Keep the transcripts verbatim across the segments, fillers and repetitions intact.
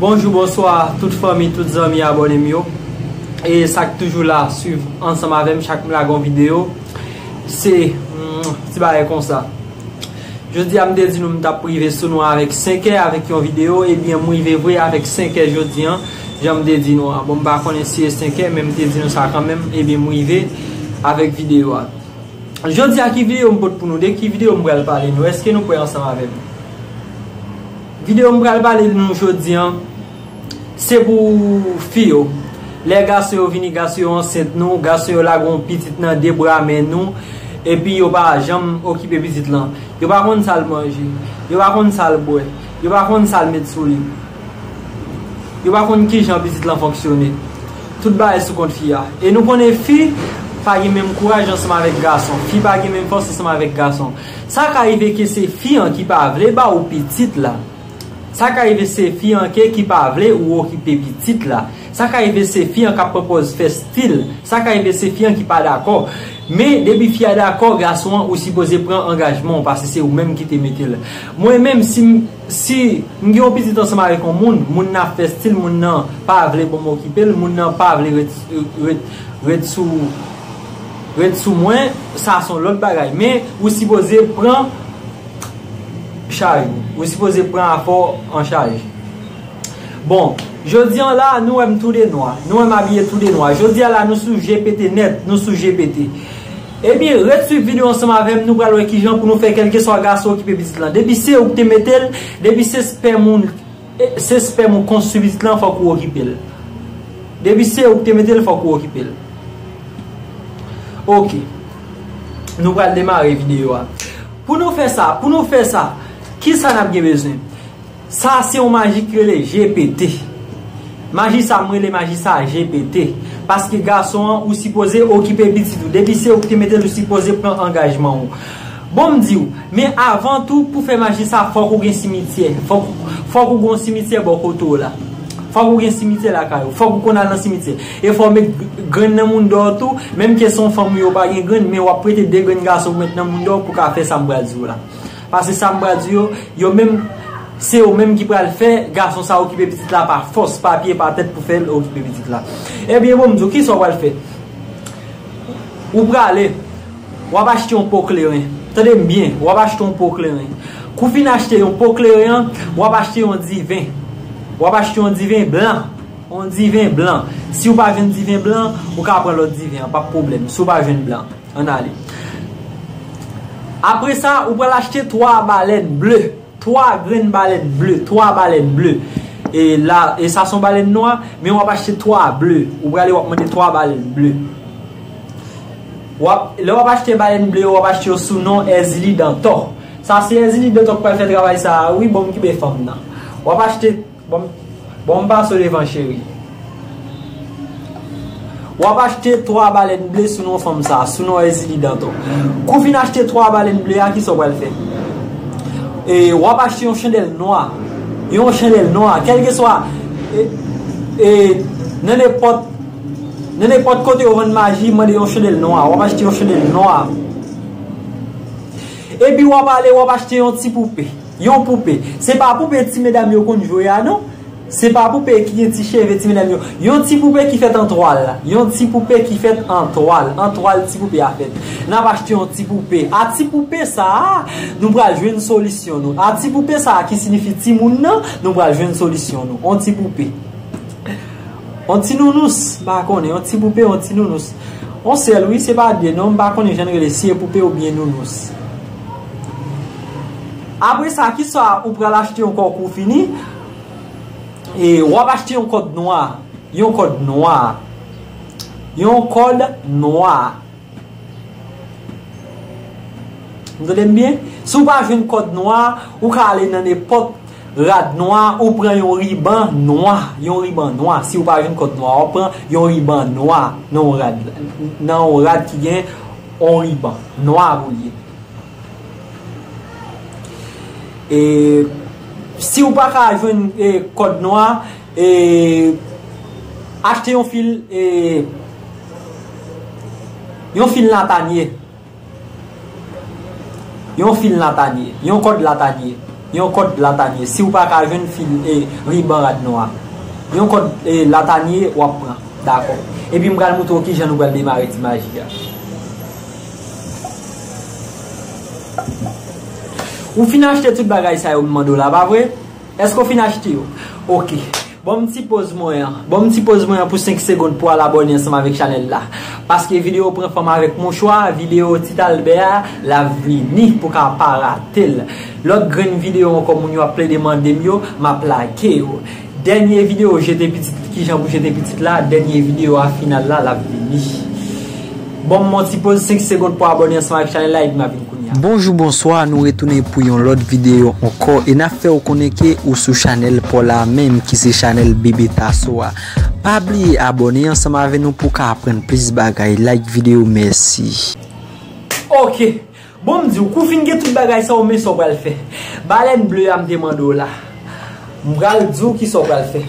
Bonjou, bonswa, tout fanmi, tout zanmi abòne m yo. E sa k toujou la, swiv ansanm avè m chak m lage yon videyo. Se mm, ti bagay konsa. Jodi a, m te di nou m t ap rive sou nou avèk senk è avèk yon videyo. Ebyen, m rive vre avèk senk è jodi an, jan m te di nou an. Bon, m pa konnen si e senk è, men m te di nou sa kanmenm. Ebyen, m rive avèk videyo a. Jodi a, ki videyo m pot pou nou? De ki videyo m pral pale nou? Èske nou prè ansanm avè m? Videyo m pral pale nou jodi an, se pou fi yo. Lè gason yo vini, gason yo ansent nou, gason yo lage yon pitit nan de bra men nou, epi yo pa janm okipe pitit lan. Yo pa konn sa l manje, yo pa konn sa l bwè, yo pa konn sa l met sou li. Yo pa konn kijan pitit lan fonksyone. Tout bagay sou kont fi a. E nou konnen fi pa gen menm kouraj ansanm avèk gason. Fi pa gen menm fòs ansanm avèk gason. Sa ka rive ke se fi an ki pa vle ba ou pitit la. Sa ka rive se fi an ke ki pa vle ou okipe pitit la. Sa ka rive se fi an k ap pran pòz fè stil. Sa ka rive se fi an ki pa dakò. Men depi fi a dakò, gason an ou sipoze pran angajman w, paske se ou menm ki te mete l. Mwen menm, si m, si m gen yon pitit ansanm avèk yon moun, moun nan ap fè stil, moun nan pa vle pou m okipe l, moun nan pa vle ret, ret, ret sou, ret sou mwen, sa se yon lòt bagay. Men ou sipoze pran chaj ou. Ou sipoze pran afè w an chaj. Bon, jodi an la, nou wè m tou de nwa. Nou wè m abiye tou de nwa. Jodi a la, nou sou G P T nèt, nou sou G P T. Ebyen, ret swiv videyo ansanm avè m, nou pral wè kijan pou nou fè kèlkeswa gason okipe pitit lan. Depi se ou ki te mete l, depi se spèm ou, e, se spèm ou konstwi pitit lan, fòk ou okipe l. Depi se ou ki te mete l, fòk ou okipe l. Oke. Nou pral demare videyo a. Pou nou fè sa, pou nou fè sa, kisa n ap gen bezwen? Sa se yon maji ki rele G P T. Maji sa, m rele maji sa G P T. Paske gason an, ou sipoze okipe pitit ou. Depi se ou ki te mete l, ou sipoze pran angajman ou. Bon, m di w, men avan tou, pou fè maji sa, fòk ou gen simityè. Fòk, fòk ou gen yon simityè bò kote w la. Fòk ou gen simityè lakay ou. Fòk ou konn al nan simityè. E fò w met grenn nan mouda w tou. Menm ke se yon fanm ou ye, ou pa gen grenn, men w ap prete de grenn gason pou met nan mouda w pou ka fè sa m pral di w la. Paske sa m pral di yo, yo menm, se yo menm ki pral fè gason sa okipe pitit la pa fòs, pa pye, pa tèt pou fè l okipe pitit la. Ebyen, bon, m di w, kisa w pral fè? Ou prale, w ap achte yon po kleren. Tande m byen, w ap achte yon po kleren. Kou w fin achte yon po kleren an, w ap achte yon diven. W ap achte yon diven blan. Yon diven blan. Si w pa jwenn diven blan, ou ka pran lòt diven an, pa pwoblèm. Si w pa jwenn blan, ann ale. Apre sa, ou pral achte twa balèn ble. Twa grenn balèn ble, twa balèn ble. E la, e sa se yon balèn nwa, men w ap achte twa ble. Ou prale, w ap mande twa balèn ble. W ap, lè w ap achte balèn ble yo, w ap achte yo sou non Èzili Dantò. Sa se Èzili Dantò k pral fè travay sa a, wi, bon, m kenbe fanm nan. W ap achte, bon, bon, m pase w devan, cheri. W ap achte twa balèn ble sou non fanm sa, sou non Èzili Dantò. Kou w fin achte twa balèn ble a, kisa w pral fè? E, w ap achte yon chandèl nwa. Yon chandèl nwa, kèlkeswa, e, e, nan nenpòt, nan nenpòt kote yo vann maji, mande yon chandèl nwa. W ap achte yon chandèl nwa. Epi w ap ale, w ap achte yon ti poupe. Yon poupe. Se pa poupe ti medam yo konn jwe a, non. Se pa poupe ki gen ti cheve ti medam yo. Yon ti poupe ki fèt an twal. Yon ti poupe ki fèt an twal. An twal ti poupe a fèt. N ap achte yon ti poupe. A ti poupe sa a, nou pral jwenn solisyon nou. A ti poupe sa a ki siyifi timoun nan, nou pral jwenn solisyon nou. On ti poupe. On ti nounous, m pa konnen. On ti poupe, on ti nounous. On sèl, wi, se pa de non, m pa konnen jan l rele, si e poupe oubyen nounous. Apre sa, kisa ou pral achte ankò kou w fini? E, w ap achte yon kòd nwa. Yon kòd nwa. Yon kòd nwa. Ou tande m byen? Si w pa jwenn kòd nwa, ou ka ale nan nenpòt rad nwa, ou pran yon riban nwa, yon riban nwa. Si w pa jwenn kòd nwa, w ap pran yon riban nwa nan yon rad, nan yon rad ki gen yon riban nwa pou l ye. E si w pa ka jwenn, e, kòd nwa, e, achte yon fil, e, yon fil latanye. Yon fil latanye. Yon kòd latanye. Yon kòd latanye. Si w pa ka jwenn fil e riban rad nwa, yon kòd e latanye w ap pran. Dakò. Epi m pral montre w kijan nou pral demare ti maji a. Ou fin achte tout bagay sa yo m mande w la, pa vre? Èske w fin achte yo? Oke. Bon, m ti poz mwen an. Bon, m ti poz mwen an pou senk segonn pou al abòne ansanm avèk chanèl la. Paske videyo pran fòm avèk mouchwa, videyo Tit Albè a, l ap vini pou ka pa rate l. Lòt grenn videyo ankò moun yo ap plede mande m yo, m ap lage yo. Dènye videyo jete pitit, kijan pou jete pitit la, dènye videyo a final la, l ap vini. Bon, m on ti poz senk segonn pou abòne ansanm avèk chanèl la, epi m ap vin kounye a. Bonjou, bonswa, nou retounen pou yon lòt videyo ankò, e n ap fè w konnen ke ou sou chanèl pa w la menm, ki se chanèl Bebe Taso a. Pa bliye abòne ansanm avè nou pou w ka aprann plis bagay, like videyo, mèsi. Oke. Bon, m di w, kou fin gen tout bagay sa yo, men sa w pral fè. Balèn ble a m te mande w la. M pral di w kisa w pral fè.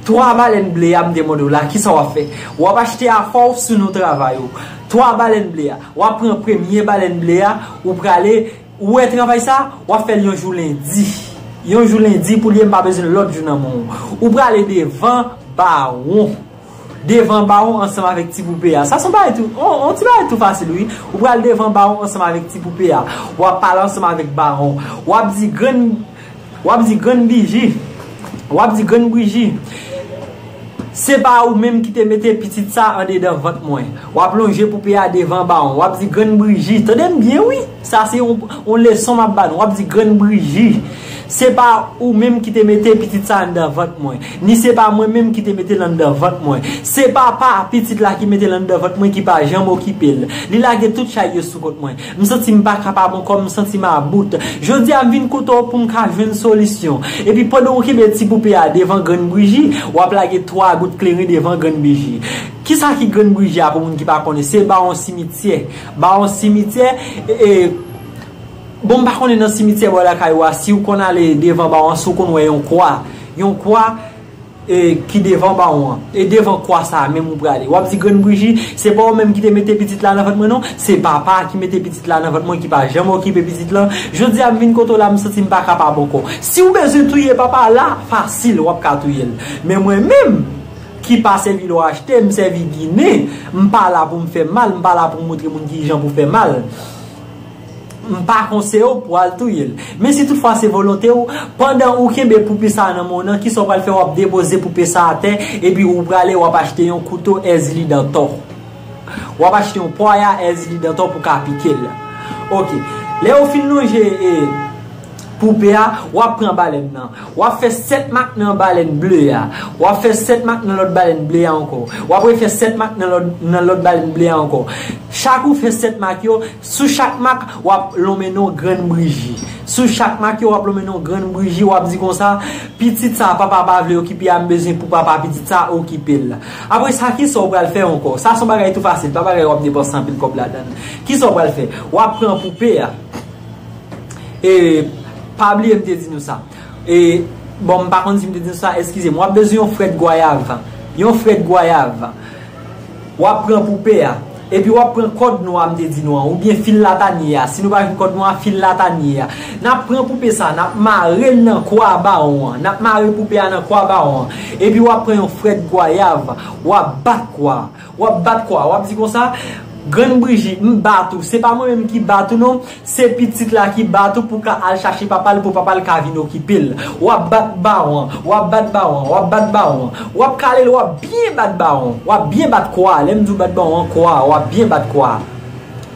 Twa balèn ble a m te mande w la, kisa w ap fè? W ap achte afè w sou non travay ou. Twa balèn ble a. W ap pran premye balèn ble a, ou prale, ou wè travay sa, w ap fè l yon jou lendi. Yon jou lendi pou l ye, m pa bezwen lòt jou nan men w. Ou prale devan bawon. Devan bawon ansanm avèk ti poupe a. Sa se yon bagay tou, on, on ti bagay tou fasil, wi. Ou pral devan bawon ansanm avèk ti poupe a. W ap pale ansanm avèk bawon. W ap di grenn, w ap di grenn biji. W ap di grenn biji. Se pa ou menm ki te mete pitit sa andedan vant mwen. W ap lonje poupe a devan bawon. W ap di grenn biji. Tande m byen, wi. Sa se yon, yon leson m ap ba nou. W ap di grenn biji. Se pa ou menm ki te mete pitit sa anndan vant mwen. Ni se pa mwen menm ki te mete l anndan vant mwen. Se papa pitit la ki mete l anndan vant mwen ki pa janm okipe l. Li lage tout chay yo sou kont mwen. M santi m pa kapab ankò, m santi m about. Jodi a m vin kote w pou m ka jwenn solisyon. Epi pandan w kenbe ti poupe a devan grenn biji, w ap lage twa gout kleren devan grenn biji. Kisa ki grenn biji a pou moun ki pa konnen? Se bawon simityè. Bawon simityè, e, e, bon, m pa konnen nan simityè bò lakay ou a, si w konn ale devan bawon an, si w konn wè yon kwa. Yon kwa, e, ki devan bawon an. E devan kwa sa a menm ou prale. W ap di grenn biji, se pa ou menm ki te mete pitit la nan vant mwen non, se papa a ki mete pitit la nan vant mwen ki pa janm okipe pitit lan. Jodi a m vin kote w la, m santi m pa kapab ankò. Si w bezwen touye papa a la, fasil, w ap ka touye l. Men mwen menm, ki pa sèvi lò achte, m sèvi ginen, m pa la pou m fè mal, m pa la pou m montre moun ki jan pou fè mal. M pa konseye w pou al touye l. Men si toutfwa se volonte w, pandan ou kenbe poupe sa a nan men w nan, kisa w pral fè? W ap depoze poupe sa a atè, epi ou prale, w ap achte yon kouto èzili dantò. W ap achte yon pwaya èzili dantò pou ka pike l. Oke. Lè ou fin lonje, e, poupe a, w ap pran balèn nan. W ap fè sèt mak nan balèn ble a. W ap fè sèt mak nan lòt balèn ble a ankò. W ap refè sèt mak nan lòt, nan lòt balèn ble a ankò. Chak ou fè sèt mak yo, sou chak mak, w ap lonmen non grenn biji. Sou chak mak yo, w ap lonmen non grenn biji, w ap di konsa, pitit sa a, papa pa vle okipe a, m bezwen pou papa pitit sa a okipe l. Apre sa, kisa w pral fè ankò? Sa se yon bagay tou fasil, pa bagay w ap depanse anpil kòb ladan l. Kisa w pral fè? W ap pran poupe a. E, pa bliye m te di nou sa. E, bon, m pa konn si m te di nou sa, eskize m. W ap bezwen yon frèt gwayav. Yon frèt gwayav. W ap pran poupe a. Epi w ap pran kòd nwa m te di nou an, oubyen fil latanye a. Si nou pa jwenn kòd nwa, fil latanye a. N ap pran poupe sa, n ap mare l nan kwa bawon an. N ap mare poupe a nan kwa bawon an. Epi w ap pran yon frèt gwayav, w ap bat kwa a. W ap bat kwa a, w ap di konsa, grenn biji, m bat ou. Se pa mwen menm ki bat ou non, se pitit la ki bat ou pou ka al chache papa l, pou papa l ka vin okipe l. W ap bat bawon an, w ap bat bawon an, w ap bat bawon an. W ap kale l, w ap byen bat bawon an, w ap byen bat kwa a. Lè m di w bat bawon an, kwa a, w ap byen bat kwa a.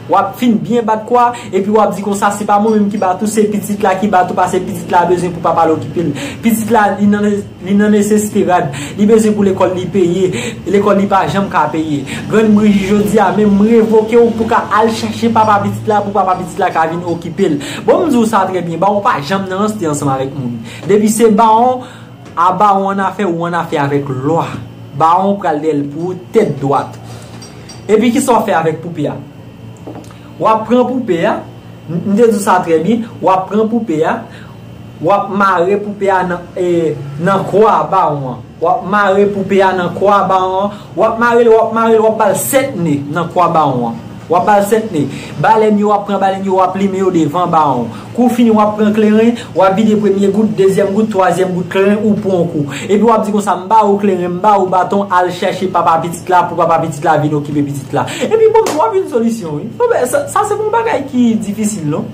W ap fin byen bat kwa a, epi w ap di konsa, se pa mwen menm ki bat ou, se pitit la ki bat ou, paske pitit la bezwen pou papa l okipe l. Pitit la, li nan Li nan nesesite rad. Li bezwen pou lekòl li peye. Lekòl li pa janm ka peye. Grenn biji, jodi a menm, m revoke w pou ka al chache papa pitit la, pou papa pitit la ka vin okipe l. Bon, m di w sa trè byen, bawon pa janm nan ranste ansanm avèk moun. Depi se bawon, a bawon annafè, ou annafè avèk lwa. Bawon pral dèyè l pou ou, tèt dwat. Epi kisa w ap fè avèk poupe a? W ap pran poupe a, m, m te di w sa trè byen, w ap pran poupe a, w ap mare poupe a nan, e, nan kwa bawon an. W ap mare poupe a nan kwa bawon an, w ap mare l, w ap mare l, w ap ba l sèt ne nan kwa bawon an. W ap ba l sèt ne. Balèn yo, w ap pran balèn yo, w ap limen yo devan bawon. Kou w fini, w ap pran kleren, w ap vide premye gout, dezyèm gout, twazyèm gout kleren, ou pran yon kou. Epi w ap di konsa, "M ba ou kleren, m ba ou baton, al chèche papa pitit la pou papa pitit la vin okipe pitit la." Epi bon, w ap jwenn solisyon, wi. Bon, ben, sa, sa se pa yon bagay ki difisil, non.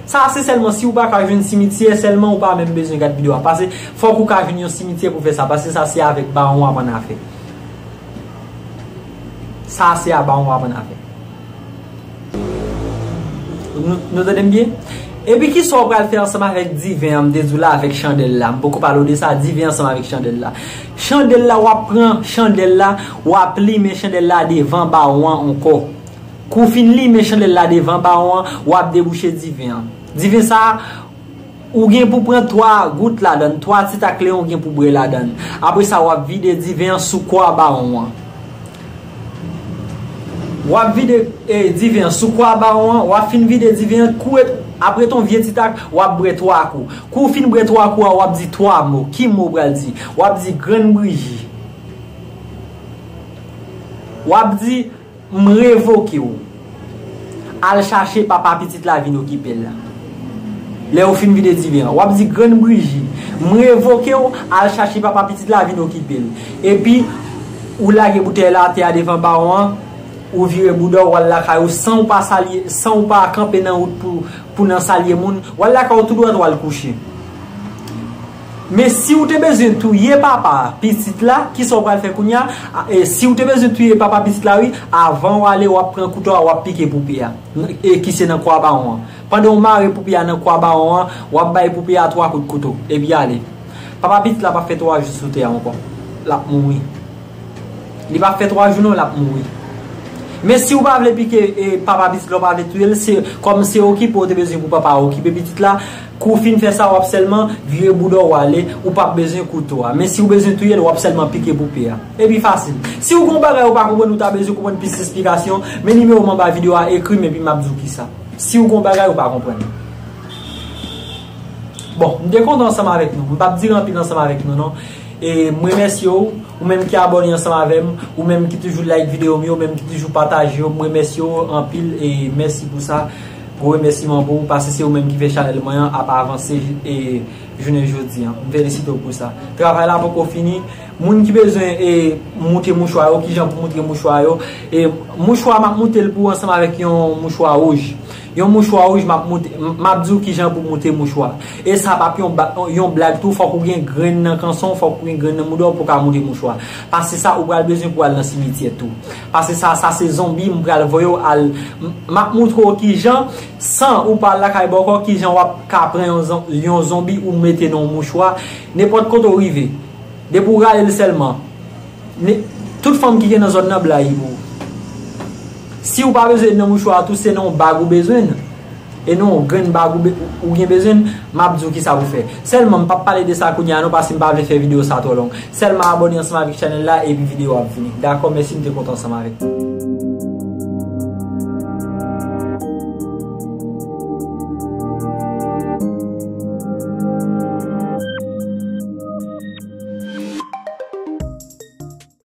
Sa se sèlman si ou pa ka jwenn simityè, sèlman ou pa menm bezwen gad videyo a. Paske fòk ou ka jwenn yon simityè pou fè sa. Paske sa se avèk bawon w ap ann afè. Sa se a bawon w ap ann afè. Nou, nou tande m byen? Epi kisa w pral fè ansanm avèk diven an, m te di w la, avèk chandèl la? M poko pale w de sa, diven ansanm avèk chandèl la. Chandèl la, w ap pran chandèl la, w ap limen chandèl la devan bawon an ankò. Kou w fin limen chandèl la devan bawon an, w ap debouche diven an. Diven sa a, ou gen pou pran twa gout ladan l, twa ti tak kleren ou gen pou bwè ladan l. Apre sa, w ap vide diven an sou kwa bawon an. W ap vide, eh, diven an sou kwa bawon an, w ap fin vide diven an, kou, apre ton vye ti tak, w ap bwè twa kou. Kou w fin bwè twa kou a, w ap di twa mo. Ki mo w pral di? W ap di grenn briji. W ap di, "M revoke w. Al chache papa pitit la vin okipe l." Lè ou fin vide diven an, w ap di, "Grann Briji, m revoke w, al chache papa pitit la vin okipe l." Epi, ou lage boutèy la atè a devan bawon an, ou vire bouda w, w al lakay ou san ou pa salye, san ou pa kanpe nan wout pou, pou nan salye moun, w al lakay ou tou dwat, w al kouche. Men si w te bezwen touye papa pitit la, kisa w pral fè kounye a? A, e, si w te bezwen touye papa pitit la, wi, avan w ale, w ap pran kouto a, w ap pike poupe a, n-, e ki se nan kwa bawon an. Pandan w mare poupe a nan kwa bawon an, w ap bay poupe a twa kout kouto, epi ale. Papa pitit la p ap fè twa jou sou tè a ankò. L ap mouri. Li p ap fè twa jou non, l ap mouri. Men si w pa vle pike, e, papa pitit la, w pa vle touye l, se kòm se okipe w te bezwen pou papa a okipe pitit la, kou w fin fè sa, w ap sèlman vire bouda w ale, ou p ap bezwen kouto a. Men si w bezwen touye l, w ap sèlman pike poupe a. Epi fasil. Si w gen yon bagay ou pa konprann, ou ta bezwen konprann plis esplikasyon, men nimewo m anba videyo a, ekri m epi m ap di w kisa. Si w gen yon bagay ou pa konprann. Bon, m te kontan ansanm avèk nou. M p ap dire anpil ansanm avèk nou, non. E m remèsye w, ou menm ki abòne ansanm avè m, ou menm ki toujou like videyo m yo, ou menm ki toujou pataje yo, m remèsye w anpil e mèsi pou sa. Gwo remèsiman pou ou, paske se ou menm ki fè chanèl mwen an ap avanse e jounen jodi an. M felisite w pou sa. Travay la poko fini. Moun ki bezwen e moute mouchwa yo, kijan pou moute mouchwa yo. E mouchwa m ap moute l pou ou ansanm avèk yon mouchwa wouj. Yon mouchwa wouj, m ap moute, m, m ap di w kijan pou moute mouchwa. E sa p ap yon ba-, yon blag tou, fòk ou gen grenn nan kanson w, fòk ou gen grenn nan mouda w pou w ka moute mouchwa. Paske sa ou pral bezwen pou al nan simityè tou. Paske sa, sa se zonbi, m pral voye w al, m, m ap moutre w kijan, san ou pa al lakay bòkò, kijan w ap ka pran yon zon-, yon zonbi ou mete nan yon mouchwa, nenpòt kote w rive. Depi w rale l sèlman, ne, tout fanm ki gen nan zòn nan blayi pou ou. Si w pa bezwen nan mouchwa a tou, se nan yon bag ou bezwen l. E nan yon grenn bag ou, be-, ou gen bezwen l, m ap di w kisa pou fè. Sèlman, m p ap pale de sa kounye a non, paske m pa vle fè videyo sa twò long. Sèlman abòne ansanm avèk chanèl la, epi videyo ap vini. Dakò, mèsi, m te kontan ansanm avèk ou.